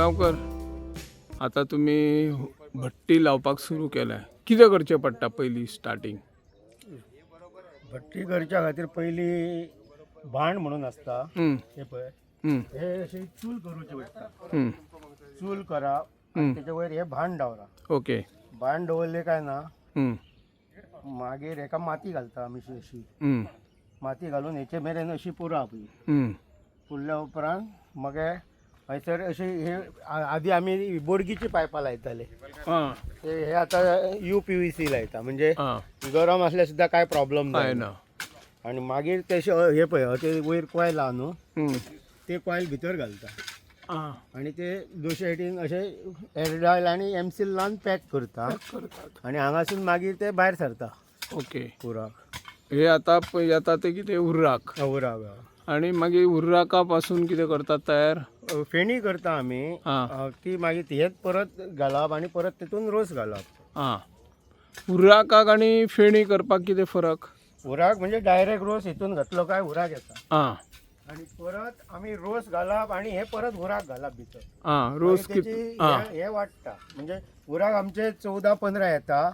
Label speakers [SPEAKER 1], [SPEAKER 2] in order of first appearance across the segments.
[SPEAKER 1] गांवकर, आतां तुमी भट्टी लावपाक सुरू केल्या. कितें करचें पडटा पयलीं स्टार्टींग?
[SPEAKER 2] भट्टी करच्या खातीर पयली भांड म्हणून आसता. हे पळय, हे अशी चूल करूची पडटा. चूल करप आनी तेच्या वयर हे भांड दवरप. भांड दवरले काय ना, मागीर हेका माती घालता आमी अशी. माती घालून हेचे मेरेन अशी पुरप ही. पुरल्या उपरांत मगे हयसर अशी हे आदी आमी बोडगीची पायपां लायताले. ते हे आतां UPVC लायता, म्हणजे गरम असल्यार सुद्दां काय प्रॉब्लम
[SPEAKER 1] काय
[SPEAKER 2] जायना.
[SPEAKER 1] ना.
[SPEAKER 2] आणि मागीर तेशे हे पळय, ते वयर कॉयल आहा न्हू, ते कॉयल भितर घालता आणि ते दोन सायडीन अशे एरडायल आनी एमसील लावन पॅक करता आणि हांगासून मागीर ते भायर सरता पुराक.
[SPEAKER 1] हे आतां पळय येता ते कितें, उर्राक?
[SPEAKER 2] उराक.
[SPEAKER 1] आनी मागीर उर्राका पासून कितें करतात तयार?
[SPEAKER 2] फेणी करता आमी. ती मागीर हेच परत घालप आनी परत तितून रोस घालप.
[SPEAKER 1] आं, उर्राकाक आनी फेणी करपाक कितें फरक?
[SPEAKER 2] उराक म्हणजे डायरेक्ट रोस हितून घातलो काय उराक येता. आणि परत आमी रोस घालप आणि हे परत उराक घालप भितर.
[SPEAKER 1] आं, रोस
[SPEAKER 2] मागीर
[SPEAKER 1] कित
[SPEAKER 2] तेची हे वाडटा, म्हणजे उराक आमचे 14-15 येता,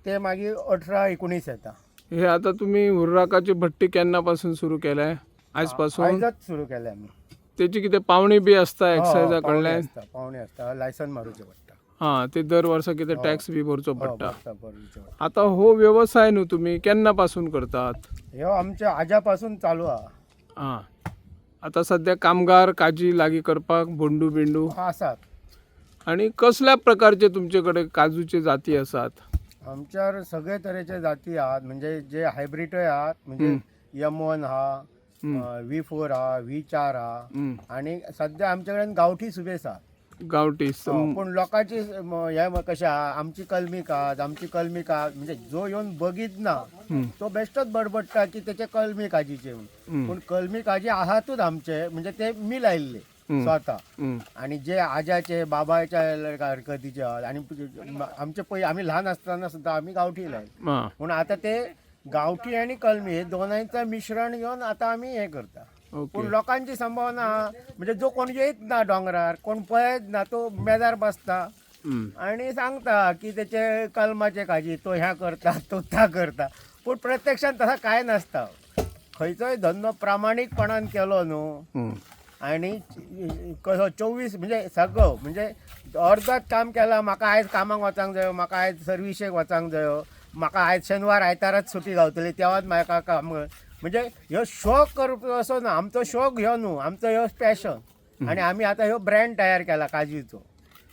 [SPEAKER 2] ते मागीर 18-19 येता.
[SPEAKER 1] हे आता तुम्ही उर्राकाची भट्टी केन्ना पासून सुरू केल्या? आयज पासून?
[SPEAKER 2] आयजच सुरू केले आमी.
[SPEAKER 1] तेची कितें पावणी बी आसता एक्सायजा
[SPEAKER 2] हो, पावणे
[SPEAKER 1] कडल्यान?
[SPEAKER 2] आसता, पावणे आसता, लायसन मारूचें पडटा.
[SPEAKER 1] आं, ते दर वर्सा कितें टॅक्स बी भरचो पडटा.
[SPEAKER 2] भरता, भरूचें पडटा.
[SPEAKER 1] आता हो व्यवसाय न्हू तुमी केन्ना पासून करतात?
[SPEAKER 2] ह्यो आमच्या आज्या पासून चालू आहा.
[SPEAKER 1] आं, आतां सद्या कामगार काजी लागीं करपाक बोंडू बिंडू
[SPEAKER 2] आसात.
[SPEAKER 1] आनी कसल्या प्रकारचे तुमचे कडेन काजूचे जाती आसात?
[SPEAKER 2] आमच्यार सगळे तरेचे जाती आहात, म्हणजे जे हायब्रीडय आहात, म्हणजे M1 आहा, V4 आहा, V4 आहा. आणि सध्या आमच्या कडेन गांवठी सुबेस आहा.
[SPEAKER 1] गांवठी.
[SPEAKER 2] पूण लोकांची हे कशें आहा, आमची कलमी काज, आमची कलमी काज, म्हणजे जो येवन बगीत ना तो बेश्टोच बडबडटा की तेचे कलमी काजीचे म्हणून. पूण कलमी काजी आहातूच आमचे, म्हणजे ते मी लायिल्ले स्वता. आणि जे आज्याचे बाबाच्या हरकतीचे आहात आणि आमचे पयलीं आमी ल्हान आसतना सुद्दां आमी गांवठी लायले. पूण आतां ते गांवठी आनी कलमी हे दोनांचें मिश्रण घेवन आतां आमी हें करता. पूण लोकांची संभावना आहा, म्हणजे जो कोण येयत ना दोंगरार, कोण पळयत ना, तो मेजार बसता आणि सांगता की तेचे कलमाचे काजी तो ह्या करता, तो त्या करता. पूण प्रत्यक्षात तसा काय नासता. खंयचोय धंदो प्रामाणीकपणान केलो न्हू आणि कसो 24 म्हणजे सगळो, म्हणजे अर्दात काम केलां, म्हाका आयज कामाक वचांक जायो, म्हाका आयज सर्विशेक वचांक जायो, म्हाका आयज शेनवार आयताराच सुटी गावतली तेवाच म्हाका काम, म्हणजे ह्यो शॉक करपी असो ना. आमचो शॉक ह्यो न्हू, आमचो ह्यो पॅशन. आणि आमी आतां ह्यो ब्रँड तयार केला काजीचो.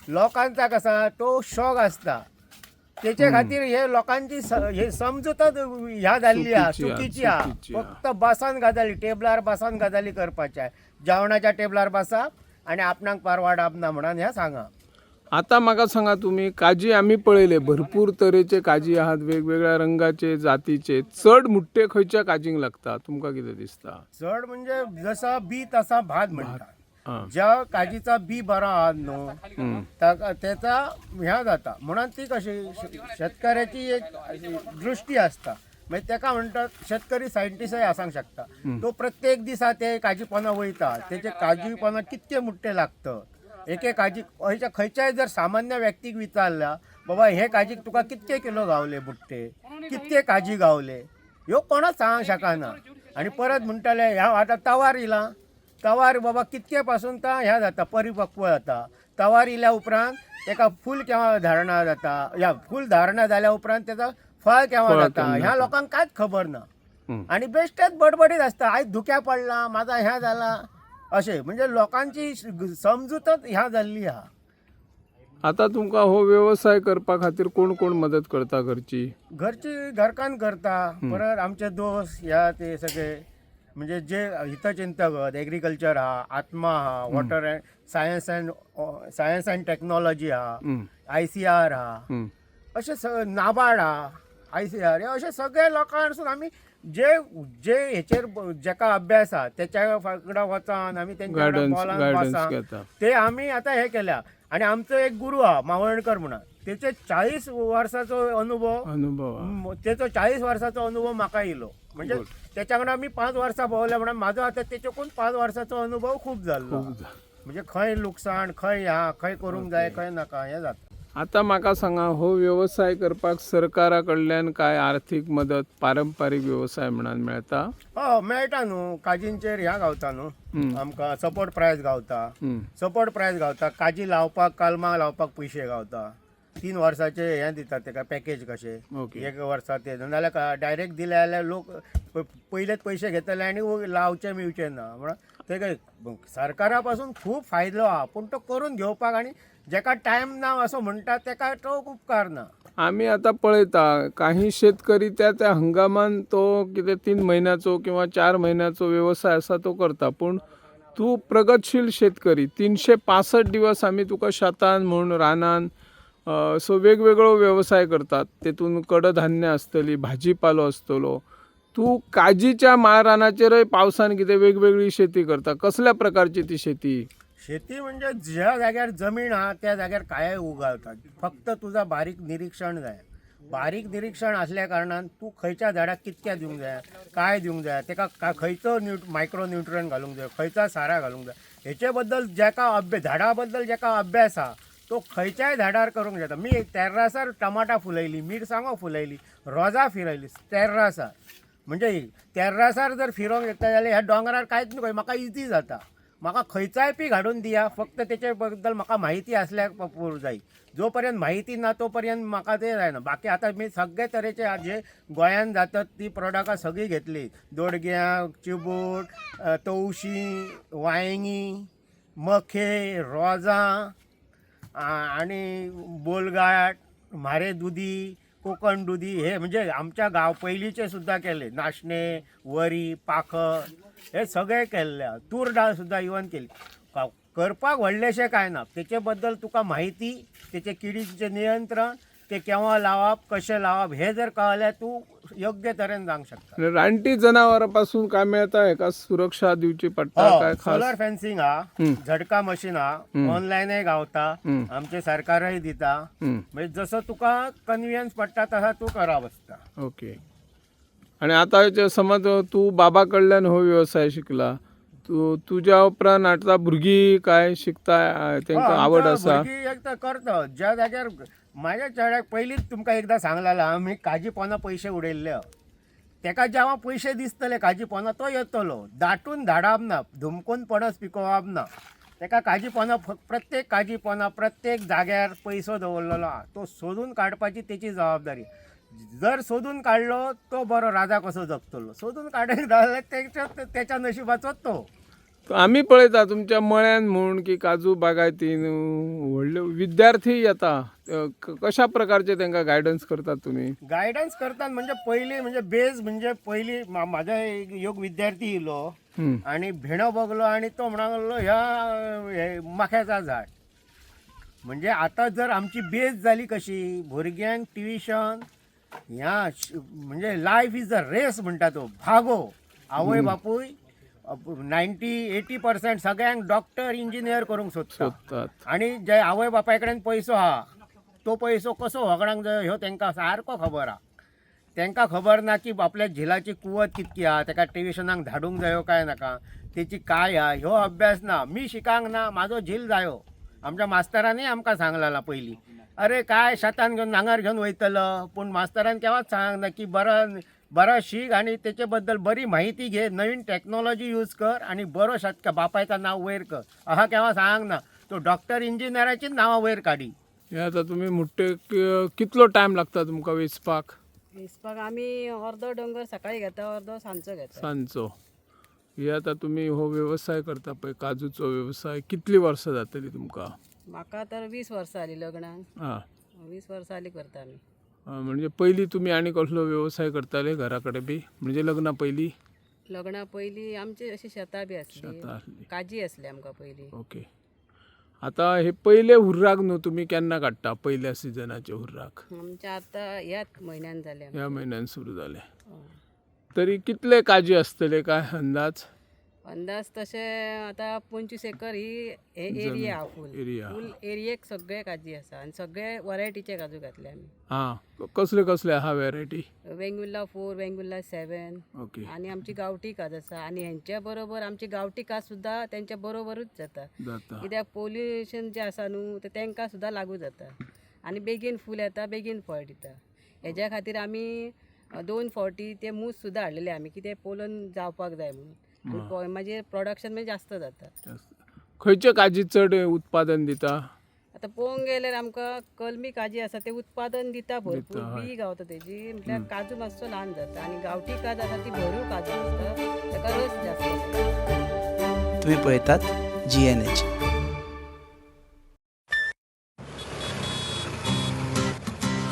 [SPEAKER 2] लोकांचा कसा तो शॉक आसता, तेचे खातीर हे लोकांची हे समजुतच ह्या जाल्ली आहा.
[SPEAKER 1] चुकीची आहा,
[SPEAKER 2] चुकीची आहा.
[SPEAKER 1] चुकीची आहा.
[SPEAKER 2] फक्त बसान गजाली, टेबलार बसान गजाली करपाच्या, जेवणाच्या टेबलार बसप आणि आपणाक परवाडप ना म्हणून ह्या सांगा.
[SPEAKER 1] आता म्हाका सांगा, तुमी काजी आमी पळयले, भरपूर तरेचे काजी आहात, वेगवेगळ्या रंगाचे, जातीचे. चड मुट्टे खंयच्या काजींक लागता, तुमकां कितें दिसता?
[SPEAKER 2] चड म्हणजे जसा बी तसा भात म्हणटा. ज्या काजीचा बी बरा आहा न्हू, ताका तेचा ह्या जाता. म्हणून ती कशी शेतकऱ्याची एक अशी दृष्टी आसता, मागीर तेका म्हणटात शेतकरी सायंटिस्टय आसांक शकता. तो प्रत्येक दिसा ते काजी पोना वयता, तेचे काजू पोना कितके मुट्टे लागता एके काजी. खंयच्या खंयच्याय जर सामान्य व्यक्तीक विचारल्या, बाबा हे काजीक तुका कितके किलो गावले बुट्टे, कितके काजी गावले, ह्यो कोणाच सांगूंक शकना. आनी परत म्हणटले ह्या आतां तवार येयला, तवार बाबा कितके पासून ता ह्या जाता, परिपक्व जाता. तवार येयल्या उपरांत तेका फूल केव्हा धारणा जाता, ह्या फूल धारणा जाल्या उपरांत तेका फळ केव्हा
[SPEAKER 1] फळ
[SPEAKER 2] जाता,
[SPEAKER 1] केन्ना
[SPEAKER 2] ह्या
[SPEAKER 1] जाता.
[SPEAKER 2] लोकांक कांयच खबर ना. आणि बेश्टेच बडबडीत आसता, आयज धुक्या पडला माझा, ह्या जाला, अशें. म्हणजे लोकांची समजूतच ह्या जाल्ली आहा.
[SPEAKER 1] आता तुमकां हो वेवसाय करपा खातीर कोण कोण मदत करता घरची?
[SPEAKER 2] घरची घरकान्न करता, परत आमचे दोस्त ह्या ते सगळे, म्हणजे जे हितचिंतक एग्रीकल्चर आहा, आत्मा आहा, water and science and science and technology आहा, ICR आहा, अशे नाबार्ड आहा, ICR, हे अशे सगळे लोकांसून आमी जे जे हेचेर जेका अभ्यास आहा तेच्या वांगडा वचान आमी तेंच्या वांगडा
[SPEAKER 1] गायडन्स
[SPEAKER 2] बोलान
[SPEAKER 1] गायडन्स
[SPEAKER 2] बसा
[SPEAKER 1] घेता.
[SPEAKER 2] ते आमी आतां हे केल्या. आनी आमचो एक गुरू आहा मावळणकर म्हणून, तेचे 40 वर्साचो अनुभव.
[SPEAKER 1] अनुभव आहा.
[SPEAKER 2] तेचो 40 वर्साचो अनुभव म्हाका येयलो, म्हणजे तेच्या वांगडा आमी 5 वर्सां भोंवले म्हणून म्हाजो आतां तेच्याकून 5 वर्साचो अनुभव खूब जाल्लो.
[SPEAKER 1] खूब.
[SPEAKER 2] म्हणजे खंय लुकसाण खंय ह्या खंय करूंक जाय खंय नाका हें जाता.
[SPEAKER 1] आतां म्हाका सांगा, हो वेवसाय करपाक सरकारा कडल्यान काय आर्थीक मदत पारंपारीक वेवसाय म्हणून मेळटा?
[SPEAKER 2] हय मेळटा न्हू, काजींचेर ह्या गावता न्हू आमकां सपोर्ट प्रायस गावता. सपोर्ट प्रायस गावता, काजी लावपाक कलमां लावपाक पयशे गावता. 3 वर्साचे हें दितात तेका पॅकेज कशें. एक वर्सा ते नाजाल्यार डायरेक्ट दिले जाल्यार लोक पयलेच पयशे घेतले आनी लावचे मिवचे ना. म्हणून ते सरकारा पासून खूब फायदो आहा, पूण तो करून घेवपाक आनी जेका टायम ना असो म्हणटा तेका तो उपकारना.
[SPEAKER 1] आमी आतां पळयता काही शेतकरी त्या त्या हंगामान तो कितें 3 म्हयन्याचो किंवा 4 म्हयन्याचो वेवसाय आसा तो करता, पूण तूं प्रगतशील शेतकरी 365 दिवस आमी तुका शेतान म्हूण रानान सो वेगवेगळो वेवसाय करतात, तेतून कडधान्य आसतली, भाजीपालो आसतलो. तूं काजीच्या माळ रानाचेरय पावसान कितें वेगवेगळी शेती करता, कसल्या प्रकारची ती शेती?
[SPEAKER 2] शेती म्हणजे ज्या जाग्यार जमीन आहा त्या जाग्यार काय उगावतात, फक्त तुजा बारीक निरीक्षण जाय. बारीक निरीक्षण आसल्या कारणान तूं खंयच्या झाडाक कितक्या दिवंक जाय, काय दिवंक जाय, तेका खंयचो मायक्रो न्युट्रंट घालूंक जाय, खंयचा सारा घालूंक जाय, हेचे बद्दल जेका झाडा बद्दल जेका अभ्यास आहा तो खंयच्याय झाडार करूंक जाता. मी तेर्रासार टमाटां फुलयली, मिरसांगो फुलयली, रोजां फिरयली तेर्रासार. म्हणजे तेर्रासार जर फिरोवंक येता जाल्यार ह्या दोंगरार कांयच न्हू, म्हाका इजी जाता. म्हाका खंयचाय पीक हाडून दिया, फक्त तेचे बद्दल म्हाका म्हायती आसल्यार पुरो जाय. जो पर्यंत म्हायती ना तो पर्यंत म्हाका ते जायना. बाकी आतां मी सगळे तरेचे जे गोंयान जातात ती प्रोडक्टां सगळीं घेतली, दोडग्यां, चिबूट, तवशीं, वांयगीं, मखे, रोजां आनी बोलगाट, म्हारे दुदी, कोकण दुदी, हे म्हणजे आमच्या गांव पयलींचे सुद्दां केले. नाशणे, वरी, पाखर हे सगळे केल्ले. तूर डाळ सुद्दां इवन केली. करपाक व्हडलेशें कांय ना, तेचे बद्दल तुका म्हायती, तेचे किडींचें नियंत्रण, ते केव्हा लावप, कशें लावप हे जर कळ्ळें तूं योग्य तरेन जावंक शकता.
[SPEAKER 1] रानटी जनावरां पासून काय मेळता हेका सुरक्षा दिवची पडटा काय खास?
[SPEAKER 2] सोलर फेन्सिंग हा, झटका मशीन हा, ऑनलायनय गावता, आमचे सरकारय दिता. म्हणजे जसं तुका कन्व्हिनियन्स पडटा तसा तूं करप आसता.
[SPEAKER 1] ओके. आणि आता समज तूं बाबा कडल्यान हो वेवसाय शिकला, तूं तुज्या उपरांत आतां भुरगीं काय शिकता, तांकां आवड आसा?
[SPEAKER 2] भुरगीं एक तर करता ज्या जाग्यार माझ्या चेड्याक पयलींच तुमकां एकदां सांगलेलें आमी काजी पोना पयशे उडयल्ले, तेका जेव्हा पयशे दिसतले काजी पोना तो येतलो. दाटून धाडप ना, धुमकून पणस पिकोवप ना. तेका काजी पोना प्रत्येक काजी पोना प्रत्येक जाग्यार पयसो दवरलेलो आहा, तो सोदून काडपाची तेची जबाबदारी. जर सोदून काडलो तो बरो राजा कसो जगतलो, सोदून काडून जाल्यार तेच्या नशिबाचोच तो.
[SPEAKER 1] आमी पळयता तुमच्या मळ्यान म्हूण की काजू बागायतीन व्हडले विद्यार्थी येता, कशा प्रकारचे तांकां गायडन्स करतात तुमी?
[SPEAKER 2] गायडन्स करतात म्हणजे पयली म्हणजे बेज म्हणजे पयली म्हाजो एक योग विद्यार्थी येयलो आनी भेणो बगलो आनी तो म्हणूंक लागलो ह्या मख्याचा झाड. म्हणजे आतां जर आमची बेज जाली कशी, भुरग्यांक ट्युशन ह्या म्हणजे लायफ is a race म्हणटा तो, भागो आवय बापूय 90-80% सगळ्यांक डॉक्टर इंजिनियर करूंक सोदता, आनी जे आवय बापाय कडेन पयसो आहा तो पयसो कसो व्हगडांक जाय ह्यो तांकां सारको खबर आहा. तांकां खबर ना की आपल्या झिलाची कुवत कितकी आहा, ताका ट्युशनाक धाडूंक जायो काय नाका, तेची काय आहा ह्यो अभ्यास ना. मी शिकांक ना, म्हाजो झील जायो. आमच्या मास्तरांनी आमकां सांगलेलां पयलीं, अरे काय शेतान घेवन नांगर घेवन वयतलो, पूण मास्तरान केव्हाच सांगना ना की बरो बरो शीक आनी तेचे बद्दल बरी म्हायती घे, नवीन टॅक्नोलॉजी यूज कर आनी बरो शेतकार बापायचा नांव वयर कर, अहा केव्हा सांग ना. तो डॉक्टर इंजिनियराचीच नांवां वयर काडी.
[SPEAKER 1] हे आतां तुमी म्हणटे कितलो टायम लागता तुमकां वेंचपाक?
[SPEAKER 3] वेंचपाक आमी अर्दो दोंगर सकाळी घेता, अर्दो सांजचो घेता.
[SPEAKER 1] सांजचो. हे आतां तुमी हो वेवसाय करता पळय, काजूचो वेवसाय, कितलीं वर्सां जातलीं तुमकां?
[SPEAKER 3] म्हाका तर 20 वर्सां जालीं लग्नाक.
[SPEAKER 1] आं,
[SPEAKER 3] 20 वर्सां जालीं करता आमी.
[SPEAKER 1] म्हणजे पयलीं तुमी आनी कसलो वेवसाय करताले घरा कडेन बी, म्हणजे लग्ना पयलीं?
[SPEAKER 3] लग्ना पयलीं आमची अशी शेतां बी आसली,
[SPEAKER 1] शेतां आसलीं.
[SPEAKER 3] काजी आसली आमकां पयलीं.
[SPEAKER 1] ओके. आतां हे पयले हुर्राक न्हू तुमी केन्ना काडटा, पयल्या सिजनाचे हुर्राक?
[SPEAKER 3] आमचे आतां ह्याच म्हयन्यान जाले.
[SPEAKER 1] ह्या म्हयन्यान सुरू जाले. तरी कितले काजी आसतले काय अंदाज?
[SPEAKER 3] अंदाज तशें आतां 25 एकर ही हे एरिया आहा फूल.
[SPEAKER 1] एरिया.
[SPEAKER 3] फूल एरियेक सगळे काजी आसा आनी सगळे वरायटीचे काजू घातले आमी.
[SPEAKER 1] हां, कसले कसले आहा व्हेरायटी?
[SPEAKER 3] वेंगुर्ला 4, वेंगुर्ला 7. आनी आमची गांवठी काज आसा आनी हेंच्या बरोबर आमची गांवठी काज सुद्दां तेंच्या बरोबरूच जाता.
[SPEAKER 1] जाता.
[SPEAKER 3] कित्याक पोल्युशन जें आसा न्हू तें तेंकां सुद्दां लागू जाता आनी बेगीन फूल येता, बेगीन फळ दिता. हेज्या खातीर आमी 2 फावटी ते मूस सुद्दां हाडलेले आमी, कितें पोलन जावपाक जाय म्हणून. आनी मागीर प्रोडक्शन मागीर जास्त जाता.
[SPEAKER 1] खंयचे काजी चड उत्पादन दिता?
[SPEAKER 3] आतां पळोवंक गेल्यार आमकां कलमी काजी आसा ते उत्पादन दिता भरपूर, बी गावता तेजी, म्हटल्यार काजू मातसो ल्हान जाता. आनी गांवठी काज आसा ती भरीव काजू आसता, ताका रस जास्त आसता.
[SPEAKER 4] तुम्ही पळयतात जीएनएच.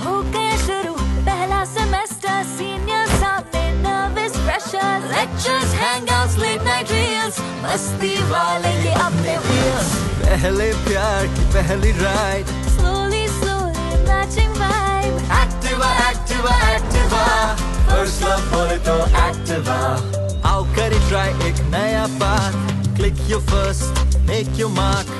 [SPEAKER 5] हो गया शुरू पहला सेमेस्टर, सीनियर सामने nervous pressure, lectures, hangouts, late night reels, मस्ती वाले ये अपने व्हील्स.
[SPEAKER 6] पहले प्यार की पहली ride,
[SPEAKER 5] slowly slowly matching vibe.
[SPEAKER 6] Activa Activa Activa, first love बोले तो एक्टिवा. आओ करे ट्राई एक नया path, click your first, make your mark.